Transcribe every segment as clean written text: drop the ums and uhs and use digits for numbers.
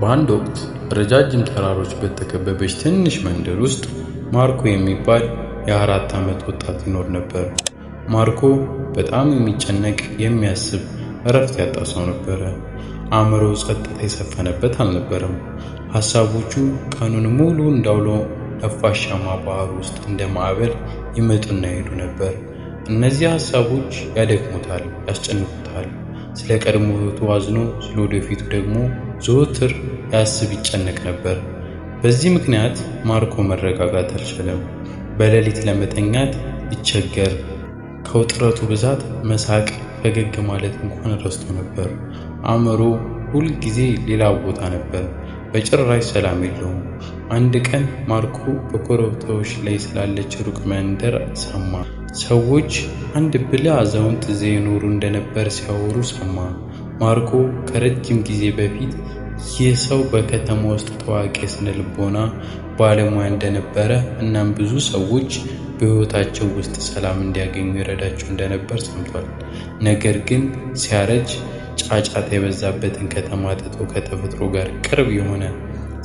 በአንድ ወቅት በረጃጅም ተራሮች በተከበበች ትንሽ መንደር ውስጥ ማርኮ የሚባል የ4 ዓመት ወጣት ይኖር ነበር። ማርኮ በጣም የሚጨነቅ፣ የሚያስብ፣ እረፍት ያጣ ሰው ነበረ። አእምሮው ጸጥታ የሰፈነበት አልነበረም። ሀሳቦቹ ቀኑን ሙሉ እንዳውሎ ነፋሻማ ባህር ውስጥ እንደ ማዕበል ይመጡና ይሄዱ ነበር። እነዚህ ሀሳቦች ያደክሙታል፣ ያስጨንቁታል። ስለ ቀድሞ ሕይወቱ አዝኖ ስለ ወደፊቱ ደግሞ ዘወትር ያስብ ይጨነቅ ነበር። በዚህ ምክንያት ማርኮ መረጋጋት አልቻለም። በሌሊት ለመተኛት ይቸገር፣ ከውጥረቱ ብዛት መሳቅ፣ ፈገግ ማለት እንኳን ረስቶ ነበር። አእምሮ ሁል ጊዜ ሌላ ቦታ ነበር። በጭራሽ ሰላም የለውም። አንድ ቀን ማርኮ በኮረብታዎች ላይ ስላለች ሩቅ መንደር ሰማ። ሰዎች አንድ ብልህ አዛውንት እዚያ ይኖሩ እንደነበር ሲያወሩ ሰማ። ማርኮ ከረጅም ጊዜ በፊት ይህ ሰው በከተማ ውስጥ ታዋቂ የስነ ልቦና ባለሙያ እንደነበረ እናም ብዙ ሰዎች በሕይወታቸው ውስጥ ሰላም እንዲያገኙ ይረዳቸው እንደነበር ሰምቷል። ነገር ግን ሲያረጅ ጫጫታ የበዛበትን ከተማ ትቶ ከተፈጥሮ ጋር ቅርብ የሆነ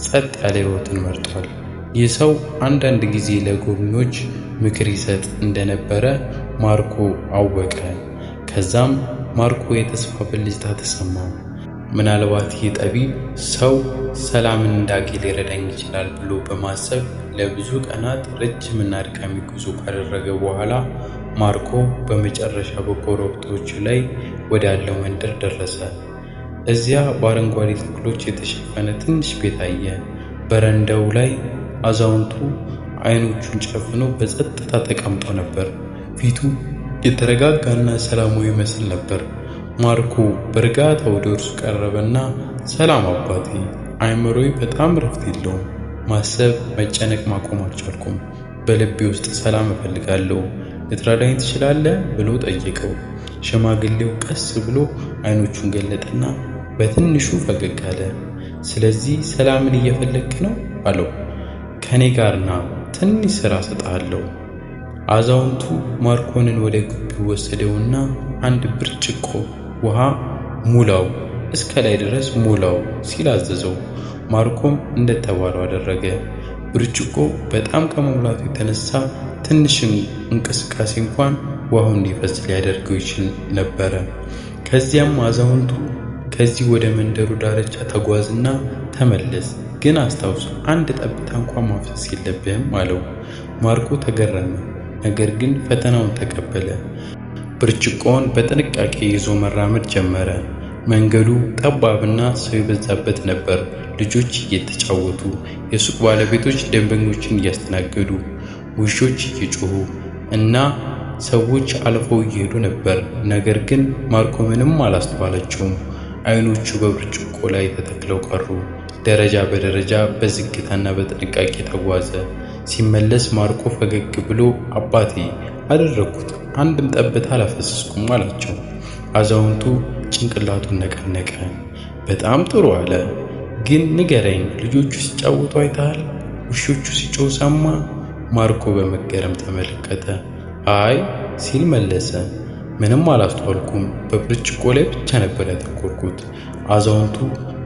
ጸጥ ያለ ሕይወትን መርጧል። ይህ ሰው አንዳንድ ጊዜ ለጎብኚዎች ምክር ይሰጥ እንደነበረ ማርኮ አወቀ። ከዛም ማርኮ የተስፋ ብልጭታ ተሰማው። ምናልባት ይህ ጠቢብ ሰው ሰላምን እንዳገኝ ሊረዳኝ ይችላል ብሎ በማሰብ ለብዙ ቀናት ረጅምና አድካሚ ጉዞ ካደረገ በኋላ ማርኮ በመጨረሻ በኮረብቶቹ ላይ ወዳለው መንደር ደረሰ። እዚያ በአረንጓዴ ተክሎች የተሸፈነ ትንሽ ቤት አየ። በረንዳው ላይ አዛውንቱ አይኖቹን ጨፍኖ በጸጥታ ተቀምጦ ነበር። ፊቱ የተረጋጋና ሰላማዊ ይመስል ነበር። ማርኮ በእርጋታ ወደ እርሱ ቀረበና "ሰላም አባቴ፣ አእምሮዬ በጣም እረፍት የለውም። ማሰብ፣ መጨነቅ ማቆም አልቻልኩም። በልቤ ውስጥ ሰላም እፈልጋለሁ። ልትረዳኝ ትችላለህ?" ብሎ ጠየቀው። ሽማግሌው ቀስ ብሎ አይኖቹን ገለጠና በትንሹ ፈገግ አለ። "ስለዚህ ሰላምን እየፈለግክ ነው?" አለው። "ከኔ ጋር ና፣ ትንሽ ሥራ እሰጥሃለሁ።" አዛውንቱ ማርኮንን ወደ ግቢው ወሰደውና "አንድ ብርጭቆ ውሃ ሙላው፣ እስከ ላይ ድረስ ሙላው" ሲል አዘዘው። ማርኮም እንደተባለው አደረገ። ብርጭቆ በጣም ከመሙላቱ የተነሳ ትንሽ እንቅስቃሴ እንኳን ውሃው እንዲፈስ ሊያደርገው ይችል ነበረ። ከዚያም አዛውንቱ "ከዚህ ወደ መንደሩ ዳርቻ ተጓዝና ተመለስ፣ ግን አስታውስ፣ አንድ ጠብታ እንኳን ማፍሰስ የለብህም" አለው። ማርኮ ተገረመ፣ ነገር ግን ፈተናውን ተቀበለ። ብርጭቆውን በጥንቃቄ ይዞ መራመድ ጀመረ። መንገዱ ጠባብና ሰው የበዛበት ነበር። ልጆች እየተጫወቱ፣ የሱቅ ባለቤቶች ደንበኞችን እያስተናገዱ፣ ውሾች እየጮሁ እና ሰዎች አልፈው እየሄዱ ነበር። ነገር ግን ማርኮ ምንም አላስተዋላቸውም። አይኖቹ በብርጭቆ ላይ ተተክለው ቀሩ። ደረጃ በደረጃ በዝግታና በጥንቃቄ ተጓዘ። ሲመለስ ማርኮ ፈገግ ብሎ "አባቴ፣ አደረግኩት፣ አንድም ጠብታ አላፈሰስኩም" አላቸው። አዛውንቱ ጭንቅላቱን ነቀነቀ። "በጣም ጥሩ" አለ። "ግን ንገረኝ፣ ልጆቹ ሲጫወቱ አይተሃል? ውሾቹ ሲጮሁ ሰማህ?" ማርኮ በመገረም ተመለከተ። "አይ" ሲል መለሰ። "ምንም አላስተዋልኩም። በብርጭቆ ላይ ብቻ ነበር ያተኮርኩት።" አዛውንቱ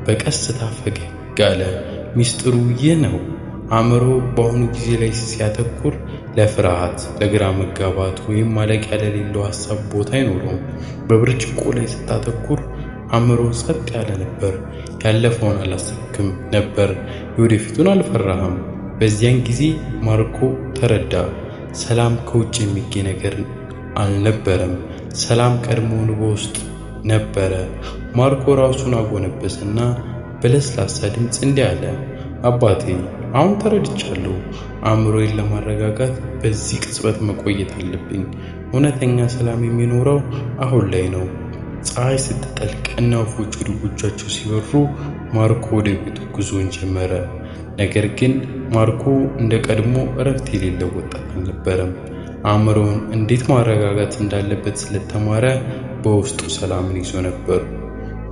በቀስታ ፈገግ አለ። "ሚስጥሩ ይህ ነው። አእምሮ በአሁኑ ጊዜ ላይ ሲያተኩር ለፍርሃት፣ ለግራ መጋባት ወይም ማለቂያ ለሌለው ሀሳብ ቦታ አይኖረውም። በብርጭቆ ላይ ስታተኩር አእምሮ ጸጥ ያለ ነበር። ያለፈውን አላሰብክም ነበር፣ የወደፊቱን አልፈራህም።" በዚያን ጊዜ ማርኮ ተረዳ። ሰላም ከውጭ የሚገኝ ነገር አልነበረም። ሰላም ቀድሞውኑ በውስጡ ነበረ። ማርኮ ራሱን አጎነበሰና በለስላሳ ድምፅ እንዲህ አለ። "አባቴ፣ አሁን ተረድቻለሁ። አእምሮዬን ለማረጋጋት በዚህ ቅጽበት መቆየት አለብኝ። እውነተኛ ሰላም የሚኖረው አሁን ላይ ነው።" ፀሐይ ስትጠልቅ እና ወፎች ወደ ጎጇቸው ሲበሩ ማርኮ ወደ ቤቱ ጉዞውን ጀመረ። ነገር ግን ማርኮ እንደ ቀድሞ እረፍት የሌለው ወጣት አልነበረም። አእምሮውን እንዴት ማረጋጋት እንዳለበት ስለተማረ በውስጡ ሰላምን ይዞ ነበር።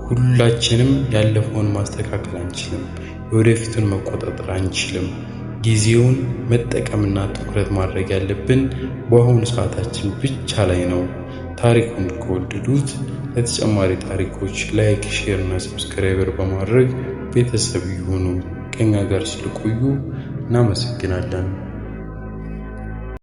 ሁላችንም ያለፈውን ማስተካከል አንችልም። የወደፊቱን መቆጣጠር አንችልም። ጊዜውን መጠቀምና ትኩረት ማድረግ ያለብን በአሁኑ ሰዓታችን ብቻ ላይ ነው። ታሪኩን ከወደዱት ለተጨማሪ ታሪኮች like፣ share እና subscribe በማድረግ ቤተሰብ ይሁኑ። ከኛ ጋር ስለቆዩ እናመሰግናለን።